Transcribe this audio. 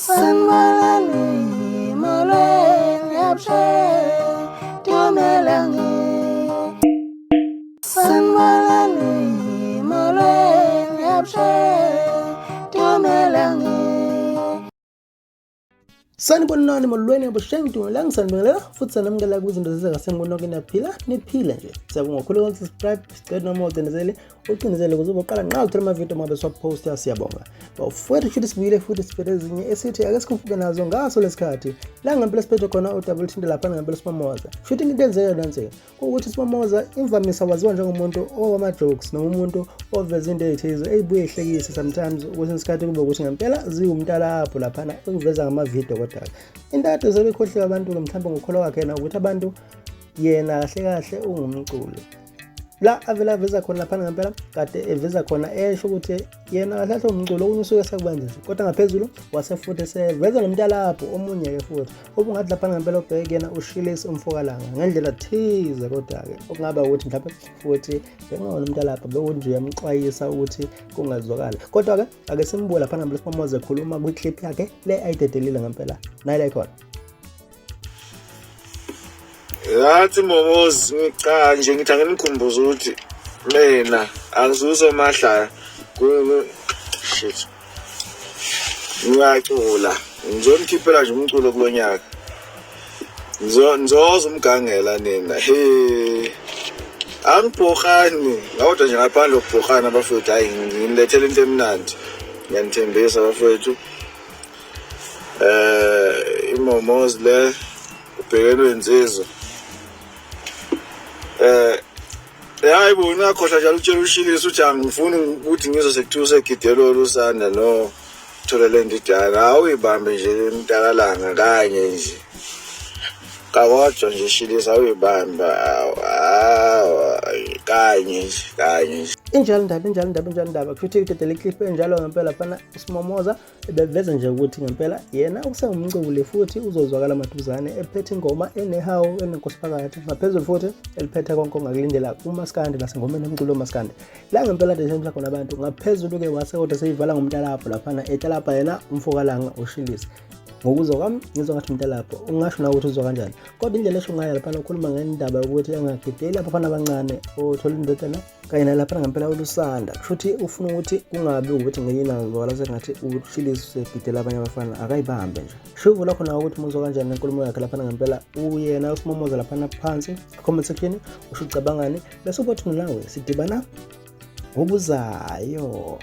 Sanibonani, molweni, abusheni, dumelang. Sanibonani, molweni, abusheni, dumelang. Sanibonani, molweni, abusheni, dumelang. Sanibingelela futhi sanamukela kwizinto zezekasengononke. Niyaphila, niphile nje. Siyabonga kakhulu uku-subscribe. Sicela noma ucinezele, ucinezele ukuze uboqala nqa uthola amavidiyo uma besiwaposta. Siyabonga bafowethu. Futhi sibuyile futhi siphethe ezinye esithi ake sikhuphuke nazo ngaso lesikhathi la ngempela siphethe khona udaba oluthinte laphana ngempela simamoza. Futhi into enzeka nansi ukuthi simamoza imvamisa waziwa njengomuntu owama-jokes noma umuntu oveza into ey'thize ey'buye ey'hlekise sometimes, kwesinye isikhathi kube ukuthi ngempela ziwumntalapho laphana ekuveza ngamavidiyo. Kodwa-ke into ade sebekhohliwe abantu-ke mhlawumbe ngokukholwa kwakhe yena ukuthi abantu yena kahle kahle ungumculi. La avele aveza khona laphana ngempela kade eveza khona esho ukuthi yena kahle kahle umculo, okunye usuke sekwenza nje. Kodwa ngaphezulu wase futhi seveza nomntalapho omunye-ke futhi obungathi laphana ngempela ubheke yena ushilisi umfokalanga ngendlela thize. Kodwa-ke okungaba ukuthi mhlawumbe futhi njengoba nomntalapho bekuthi nje uyamxwayisa ukuthi kungazwakala. Kodwa-ke ake simbuke laphana ngempela simamoze ekhuluma kwi-clip yakhe le ayidedelile ngempela nayi la ikhona. Yathi Momozi, cha nje ngithi anginikhumbuze ukuthi mina angisusomahlaya. Shit. Ngiyacula. Ngizonikhiphela nje umculo kulo nyaka. Ngizoza umgangela nina. He. Angibhohani, kodwa nje ngaphandle kokubhohana bafowethu, hayi nginilethela into emnandi. Ngiyanithembisa bafowethu. Imomozi le ubhekelwe insizwa. Hayi bo, ngakhohlwa njalo utshela ushilisa ukuthi angifuni ukuthi ngizwe sekuthiwa usegidela olusanda no thole le ndidana. Awuyibambe nje mntakalanga kanye nje. Kakodwa nje shilisa, awuyibamba kanye nje, kanye nje. Injalo indaba, injalo indaba, injalo indaba. Kusho ukuthi idedele iclip enjalo ngempela fana usimomoza ebeveza nje ukuthi ngempela yena usengumculi futhi uzozwakala maduzane ephethe ingoma enehawu, enenkosi phakathi, ngaphezulu futhi eliphethe konke ongakulindela kumaskandi nasengomeni yomculo womaskandi. La ngempela nje khona abantu ngaphezulu-ke wase kodwa seyivala ngomntalapho laphana etalapha yena umfokalanga ushilisi. Ngokuzwa kwami ngizwa ngathi umntalapho ungasho nawe ukuthi uzwa kanjani, kodwa indlela esho ngayo laphana ukhuluma ngendaba yokuthi engagideli abafana abancane othola indodana kanye nalaphana ngempela ulusanda. Kusho ukuthi ufuna ukuthi kungabi ukuthi ngelinye ilanga kuzwakala sengathi ushilisi usebhidela abanye abafana. Akayibambe nje. Shuvu lakho nawe ukuthi muzwa kanjani nenkulumo yakhe laphana ngempela uyena usimomoza laphana phansi comment section, usho ucabangani, bese ubothi nawe sidibana ngokuzayo.